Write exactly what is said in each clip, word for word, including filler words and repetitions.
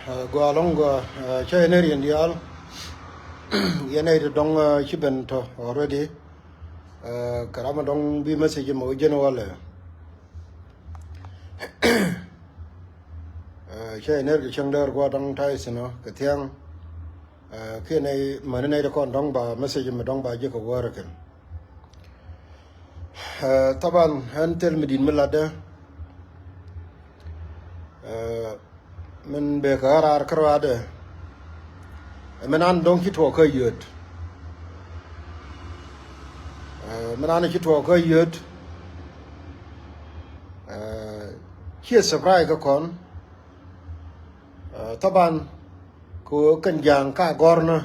Gɔaa ɛlɔ̱ŋ, gɔaa, cä yɛn ɛ riɛn diaal. Yɛn ɛ ti dɔ̱ŋ ci ben tɔ already. Kɛ ram ɛ dɔ̱ŋ bi message mɛ wä jɛn walɛ. Cä yɛn ɛ ti cäŋ däär gua̱a̱r dɔ̱ŋ ta̱y thin ɔ kɛ thia̱a̱ŋ. Kiɛ nɛy mäni nɛy ti kɔn dɔ̱ŋ ba message mɛ dɔ̱ŋ ba ji̱ kɛ wäär kɛn. Thaban ɣän thil mi di̱t mi latdä. Min bek kä raar kä ruaadɛ. Min an dɔ̱ŋ ci tuɔɔk kä yöt. Min an ci tuɔɔk kä yöt. Ciɛ surprise kä kɔn. Thaban kɛ ɣöö kɛn ja̱a̱ŋ ka gɔ̱rnä.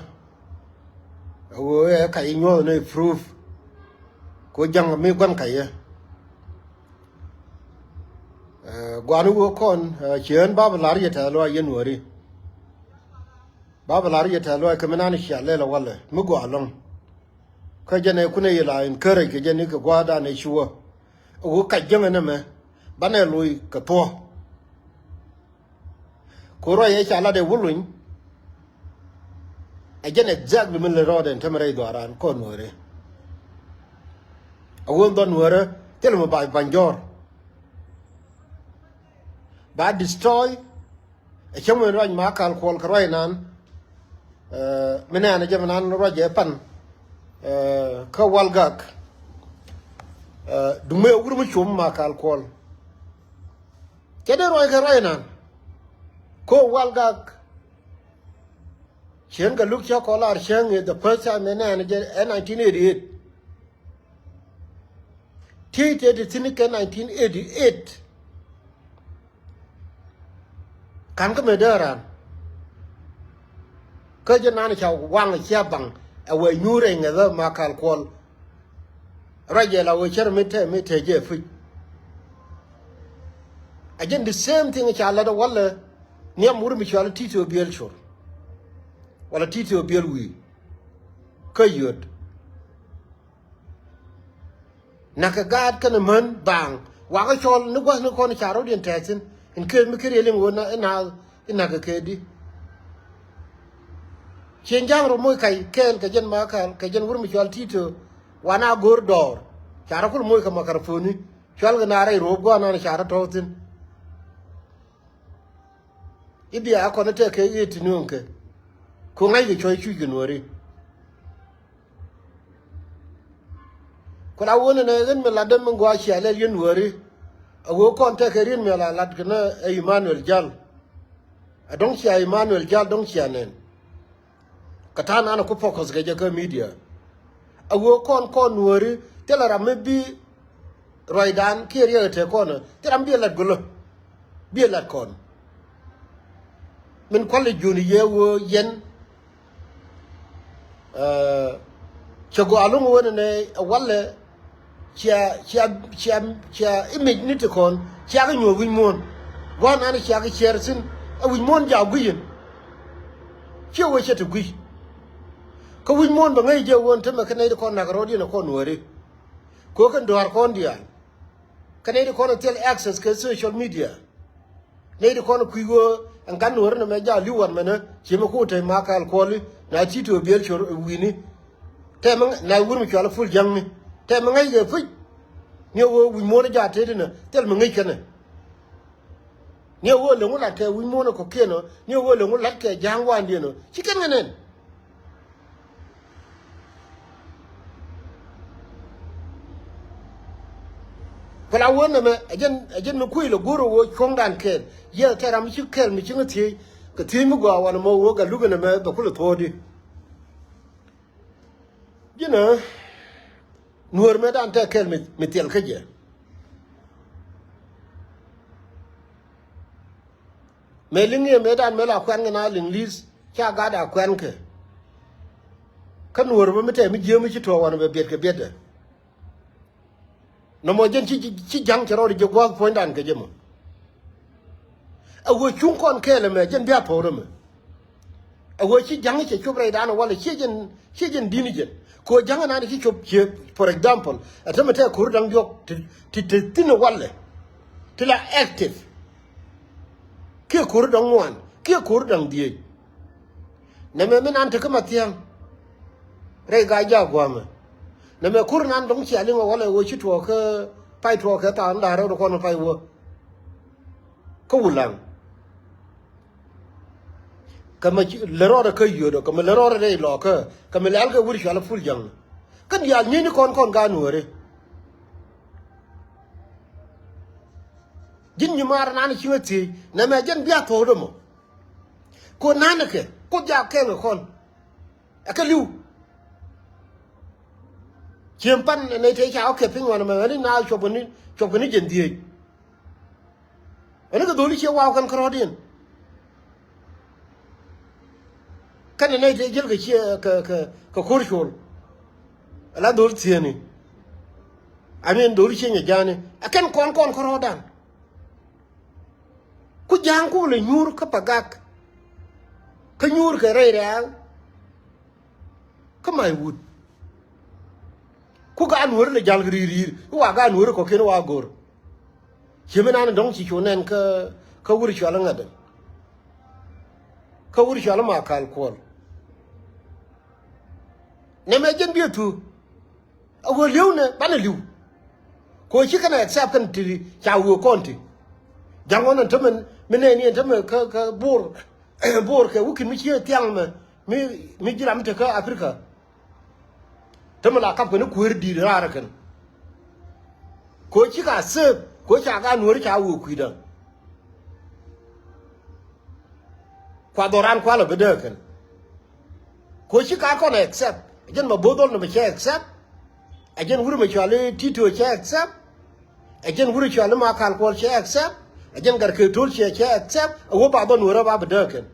Ɣöö ɛ ka i̱ nyuɔ̱th ni proof. Kɛ ɣöö ja̱ŋ mi gua̱n ka yɛ. Gua̱n ɣöö kɔn cieen bap lar yɛ tɛth luac yɛn wääri. Bap lar yɛ tɛth luac kɛ mi nan cia lɛl ɛ walɛ mi gɔaa ɛlɔ̱ŋ. Kä jɛn ɛ kunɛ yɛ la encourage kɛ jɛn ni kɛ gua̱a̱thdan ɛ cuwä. Ɣöö ka jäŋ ɛn ɛmɛ banɛ loc kɛ thuɔ̱k. Ku ruac ëë ca lat ɛ wä luny. Ɛ jɛn exactly min lɛ rɔɔdɛ ɛn tämɛ rɛy dhuaaran kɔn nuäärɛ. A wä dhɔn nuäärɛ thilɛ mi ba ba̱ny jɔ̱ɔ̱r. Ba destroy. Ɛ cäŋ min ruac ma kal kuɔl kɛ ruac nan. Min nɛɛn ɛ jɛ mi nan ruac ɛ pan. Kä wal gak. Duŋ mëë wur mi cuɔm ma kal kuɔl. Cɛ dee ruac kɛ ruac nan. Ko wal gak. Cien kɛ luk cä kɔlar cäŋ is the first time in nɛn jɛ ɛ nineteen eighty eight. Tiey tëë ti thi̱n kɛ nineteen eighty eight. Ka̱n kä mëë dee ran. Kä jɛ nan ca waŋ cia baŋ ɛ wee nyuur ɛ ŋɛthä ma kal kuɔl. Ruac jɛ la wee cär mi te mi te jɛ puc. A jɛn the same thing ca lat walɛ niam wur mi cual Tito Biel cor. Wala Tito Biel wi̱i̱. Kä yöt. Nakä gaat kɛnɛ män baaŋ wakä cɔl ni gua̱thni kɔn ca rɔ̱diɛn tɛthin in kɛ mi kɛ rieliŋ ɣöö na ina ina kɛ kɛ di. Cien ja̱a̱ŋ rɔ moc kac kɛɛl kɛ jɛn ma kɛɛl kɛ jɛn wur mi cual Tito wan a go̱o̱r dɔɔr. Ca rɔ kul moc kɛ makaraponi cual kɛ na rɛy ro̱o̱p gua̱a̱r nan ca rɔ tɔ̱ɔ̱k thi̱n. I̱ bia a kɔn i̱ tɛk kɛ i̱ ti nööŋ kɛ ku ŋa̱c kɛ cuɔ̱c cuc kɛ nuɔ̱ɔ̱ri. Ku la wun ɛnɛ ɣän mi latdä mi gɔaa cia lɛl yɛn wääri. A ɣöö kɔn tɛkɛ ri̱n mi la lat kɛ ni ɛ Emmanuel Jal. A dɔ̱ŋ cia Emmanuel Jal dɔ̱ŋ cia nɛn. Kɛ ta̱a̱ nan ku focus kɛ jɛ kä media. A ɣöö kɔn kɔn wääri thilɛ ram mi bi ruacdan kiɛ riɛk ɛ te kɔn thilɛ ram bi ɛ lat gölä. Bi ɛ lat kɔn. Min kual i̱ jun i̱ yɛ ɣöö yɛn. Cɛ gɔaa lo̱ŋ wen ɛnɛ ɛ walɛ. Cia cia cia cia image ni ti kɔn cia kɛ nyuɔ̱th wi̱c muɔ̱ɔ̱n. Gua̱n an cia kɛ ciɛɛr thi̱n ɛ wi̱c muɔ̱ɔ̱n jaak gui̱c in. Ciɛ wee cɛ ti gui̱c. Kä wi̱c muɔ̱ɔ̱n bɛ ŋäc jɛ wen tämɛ kä nɛy ti kɔn nak rɔɔdiɛn ɛ kɔn wääri. Kɛ ɣöö kɛn dɔ̱a̱r kɔn diaal. Kä nɛy ti kɔn ɛ thil access kɛ social media. Nɛy ti kɔn kui̱ ɣöö ɛn gan nuɔ̱ɔ̱ri nɛmɛ jaal li̱w wan mɛnɛ ciɛ mi ku te ma kal kuɔli na Tito Biel cor wi̱ni. Tɛmɛ na wur mi cual full ja̱ŋni tɛmɛ ŋäc kɛ puc. Ni ɣöö wi̱c muɔ̱ɔ̱n jaal tëëdi nɛ thil mi ŋäc kɛnɛ. Ni ɣöö leŋ wä lat kɛ wi̱c muɔ̱ɔ̱n kɔ̱kiɛn ɔ ni ɣöö leŋ wä lat kɛ ja̱a̱ŋ waandiɛn ɔ ci kɛn kɛ nɛn. Kɛ la wä nɛmɛ ɛ jɛn ɛ jɛn mi kui̱ lɛ go̱o̱r ɛ wä cuɔ̱ŋdan kɛɛl yɛ tɛ ram mi ci kɛɛl mi ci ŋä thiec. Kɛ thiec mi gɔaa wanɛ mɔ wä gat luk ɛ nɛmɛ bɛ kulɛ thuɔɔdi. Ji̱nä nuäär mëëdan tɛ kɛɛl mi mi thiɛl kä jɛ. Mëë liŋ yɛ mëëdan mëë la kuɛn kɛ na liŋ li̱th ca gat a kuɛn kɛ. Kä nuɔ̱ɔ̱r bä mi tɛm mi jiääm mi ci tuɔɔk wanɛ bɛ biɛt kɛ biɛtdɛ. Nɔmɔ jɛn ci ci ja̱ŋ cɛ rɔɔd jɛ gua̱a̱th puɔ̱nydan kɛ jɛ mɔ. Ɛ ɣöö cuŋ kɔn kɛɛl ɛmɛ jɛn bia puɔ̱ɔ̱r ɛmɛ. Ɛ ɣöö ci ja̱ŋ cɛ cop rɛydan walɛ ciɛ jɛn ciɛ jɛn di̱n jɛn. Kɛ ɣöö ja̱ŋ ɛnan ci cop ciɛ, for example, ɛ tämɛ tɛ ko̱r da̱ŋ diɔ̱k ti ti ti thi̱n ɛ walɛ. Ti la active. Kiɛ ko̱r da̱ŋ ŋuan Kiɛ ko̱r da̱ŋ dhieec. Nɛmɛ mi nan tekä Mathiaŋ rɛy Gaa-jaak gua̱a̱mɛ. Nɛmɛ ko̱r nan dɔ̱ŋ cia liŋ ɛ walɛ ɣöö ci tuɔɔk kä pay tuɔɔk kɛ tha̱a̱ŋ da̱ŋ rɛw ti kɔn pay wä. Kä Wulaŋ. Kɛ mɛ lɛ rɔɔdɛ kä Yio̱o̱dɛ, kɛ mɛ lɛ rɔɔdɛ rɛy Lɔɔkä, kɛ mɛ lɛl kɛ wur cual ɛ Pul Jaŋ. Kä diaal nyieeni kɔn kɔn gaat Nuääri. Ji̱n nyimaar nan ci ŋä thiec, nɛmɛ jɛn bia thuɔ̱k dämɔ. Ko na̱n kɛ, ko jak kɛn kɛ kɔn. Ɛ kɛ li̱w. Ciem pan nɛy tëë ca wä kɛ piny wanɛ mɛ ɣäni na cuɔp kɛ ni, cuɔp kɛ ni jɛn dhieec. Ɣäni kɛ dholi ciɛ waw kɛn kärɔ̱diɛn. Kɛn nɛy tëë jiäl kɛ ciɛ kɛ, kɛ, kɛ ko̱r col. Ala dhol thieni. I mean, dholi ciɛ nyɛ ja̱a̱ni. Ɛ kɛn kɔn kɔn kärɔ̱dan. Ku ja̱a̱ŋ ku lɛ nyuur kä Pagak. Kä nyuur kɛ rɛy rɛ̈ɛ̈ŋ. Kä Maiwut. Ku gaat Nuääri lɛ ja̱l kɛ ri̱i̱r ri̱i̱r. I̱ wa gaat Nuääri kɔ̱kiɛn wa go̱r. Ciemi nan dɔ̱ŋ ci cu nɛn kä, kä wur cual ŋädɛ. Kä wur cual Makal Kuɔl. Nɛmɛ jɛn biɛ thu. A ɣöö li̱ewnɛ banɛ li̱w. Kɛ ɣöö ci kɛn accept kɛn ti ca ɣöö kɔn ti. Ja̱ŋ ɣɔn ɛn tämɛ mi nɛɛni ɛn tämɛ kä, kä Bor, Bor kɛ wi̱ki̱n mi ci thiaŋ mɛ mi, mi ji̱ ram mi te kä Africa. Tämɛ la kap kɛn i̱ kueer di̱i̱t raar ɛ kɛn. Kɛ ɣöö ci ka safe, kɛ ɣöö ca ka Nuääri ca ɣöö kui̱dä. Kua dhɔran kualɛ bi dee kɛn. Ko ci ka kɔn accept. Ɛ jɛn ma bo̱o̱th dhɔl ni bɛ cɛ accept. Ɛ jɛn wuri ma cuali Tito cɛ accept. Ɛ jɛn wuri cuali Makal Kuɔl cɛ accept. Ɛ jɛn Gatkeek Tol cɛ, cɛ accept. Ɛ wä ba dhɔn wärä ba bi dee kɛn.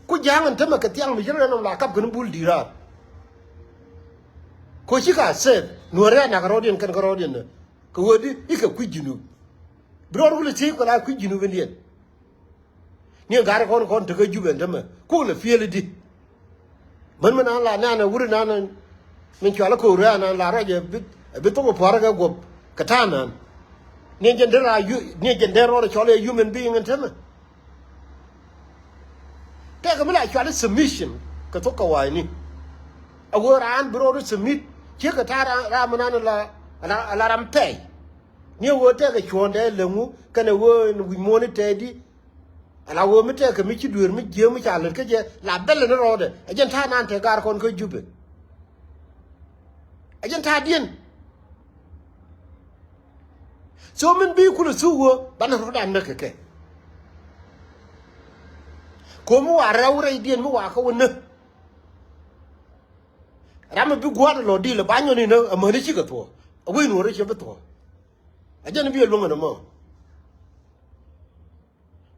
Ku ja̱a̱ŋ ɛn tämɛ kɛ thiaŋ mi ci rɛn nɔm la kap kɛn bul di̱i̱t raar. Ko ci ka accept. Nuäärä nak rɔɔdiɛn kɛn kä rɔɔdiɛn nä. Kɛ wee di i̱ kɛ kui̱ Junub. Bi rɔɔd wulɛ thiec kɛ la kui̱ Junub indiɛn. Ni ɛ gat kɔn kɔn tekä Jubɛ ɛn tämɛ. Kok lɛ piël i̱di. Män mi nan la nan ɛ wuri nan ɛ min cual ɛ ko̱o̱k rɛ̈ɛ̈ nan la ruac ɛ bi, ɛ bi thok ɛ pua̱rä kɛ guɔ̱p kɛ ta̱a̱ nan. Ni ɛ jɛn dee la yu, ni ɛ jɛn dee rɔɔd ɛ cɔl ɛ human being ɛn tämɛ. Tɛkɛ mi la cual i̱ submission kɛ thok kɛ wa̱a̱cni. A wee raan bi rɔɔd i̱ submit ciek kɛ ta̱a̱ raan, raan mi nan ɛ la, la, la ram pɛy. Ni ɛ wee tɛkɛ cuɔ̱ɔ̱ŋdɛ läŋu kɛnɛ wee wi̱c muɔ̱ɔ̱ni tɛɛdi. Ala wee mi tɛkɛ mi ci dueer mi jiääk mi ca lät kä jɛ la bɛlɛ ni rɔɔdɛ. Ɛ jɛn ta̱a̱ nan te gaar kɔn kä Jubɛ. Ɛ jɛn ta̱a̱diɛn. So min bi kulɛ thuk wee banɛ rɔɔdan näk kɛ kɛ. Ko̱mi wa rɛw rɛydiɛn mi wa kä wä näk. Ram mi bi gua̱a̱r lɔ dil ɛ ba nyɔni näk amäni cikɛ thuɔ̱k. A wec Nuɔ̱ɔ̱ri cɛ bi thuɔ̱k. A jɛn bi ɛ luäŋ ɛn ɛmɔ.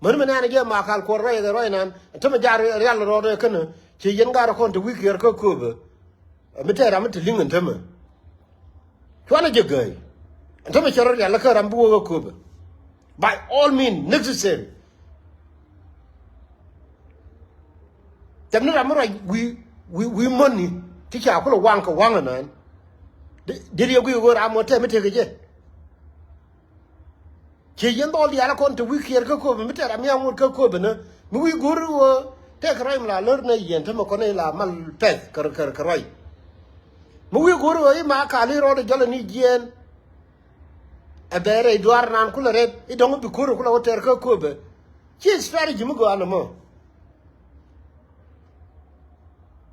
Män mi nɛɛn jɛ Makal Kuɔl ruac kɛ ruac nan tämɛ ja̱ rial rɔɔdɛ känä. Ci yɛn gaat kɔn te wi̱i̱ kiɛɛr kä Köpɛ. Mi tɛɛr ram mi te li̱ŋ ɛn tämɛ. Cuanɛ jɛ gääy. Ɛn tämɛ cɛ rɔ rial kä ram bi wä kä Köpɛ. By all means necessary. Tɛm ni ram mi ruac wi̱i̱, wi̱i̱, wi̱i̱ mäni ti ca kulɛ waŋ kɛ waŋ ɛnan. Dee riɛ guic ɣöö ram mɔ tɛm mi tekɛ jɛ. Ciɛ yɛn dhɔl diaal kɔn te wi̱i̱ kiɛɛr kä Köpɛ mi tɛr amiaŋ ŋot kä Köpɛ ni mi wi̱i̱ go̱r ɣöö tɛk ruac mi la lär ni yɛn tämɛ kɔn i̱ la mal pɛth kɛ, kɛ, kɛ ruac. Mi wi̱i̱ go̱r ɣöö i̱ Makal i̱ rɔɔdɛ jɔlɛ ni jiɛɛn. Ɛ bɛ rɛy duaar nan kulɛ rɛp i̱ dɔ̱ŋ bi ko̱r kulɛ wä tɛr kä Köpɛ. Ci strategy mi gɔaa nɔmɔ.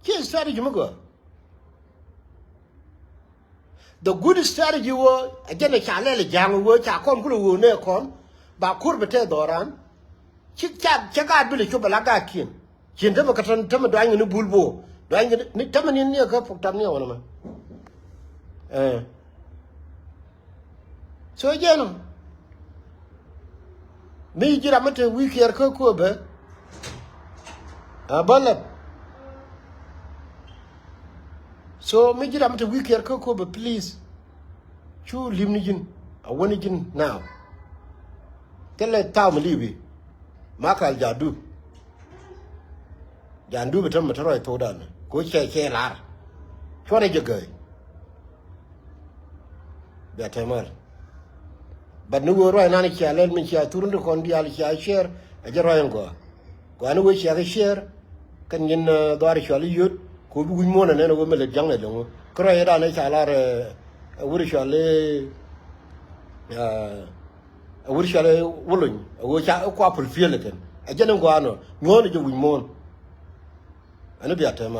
Ci strategy mi gɔaa. The good strategy wä ɛ jɛn ɛ ca lɛl ɛ ja̱a̱ŋ wä ca kɔn kulɛ wä nɛ kɔn ba ko̱r bɛ tɛ dhɔran. Ci ca cɛ gaat bilɛ cop ala gaatkiɛn. Cin tämɛ kä tän tämɛ duany kɛ ni bul bo̱o̱ duany kɛ ni tämɛ ni niɛ kä puk tam niɛ wänä mɛ. Ɛ. So jɛn ɔ mi ji̱ ram mi te wi̱i̱ kiɛɛr kä Köpɛ. A bä lɛp. So mi ji̱ ram mi te wi̱i̱ kiɛɛr kä Köpɛ, please. Cu li̱m ni ji̱n a wäni ji̱n now. Thilɛ thaw mi li̱pi. Makal ja̱ dup. Ja̱ dup itäm mi te ruac thokdan. Ko cɛ cɛ lar. Cuɔnɛ jɛ gäi. Bia tɛmär. But ni wee ruac nan cia lɛl mi cia thur ni kɔn diaal cia share. Ɛ jɛ rɔy ɛn gɔaa. Gɔaa ni wee ciak i̱ ciɛɛr. Kɛn nyin, eh, dhuaar i̱ cual i̱ yöt. Kɛ wee bi wi̱c muɔ̱ɔ̱n ɛnɛn ɛ wee mi lät ja̱ŋnɛ dɔ̱ŋ. Kä rɔy ɛ dan ɛ ca lar, eh, ɛ wur i̱ cual i̱, eh, ɛ wur i̱ cual i̱ wulony. Ɛ wee ca i̱ kua pul piël ɛ kɛn. Ɛ jɛn ɛn gɔaa nɔ. Nyuɔ̱ɔ̱n ɛ jɛ wi̱c muɔ̱ɔ̱n. Ɛn i̱ bia tɛm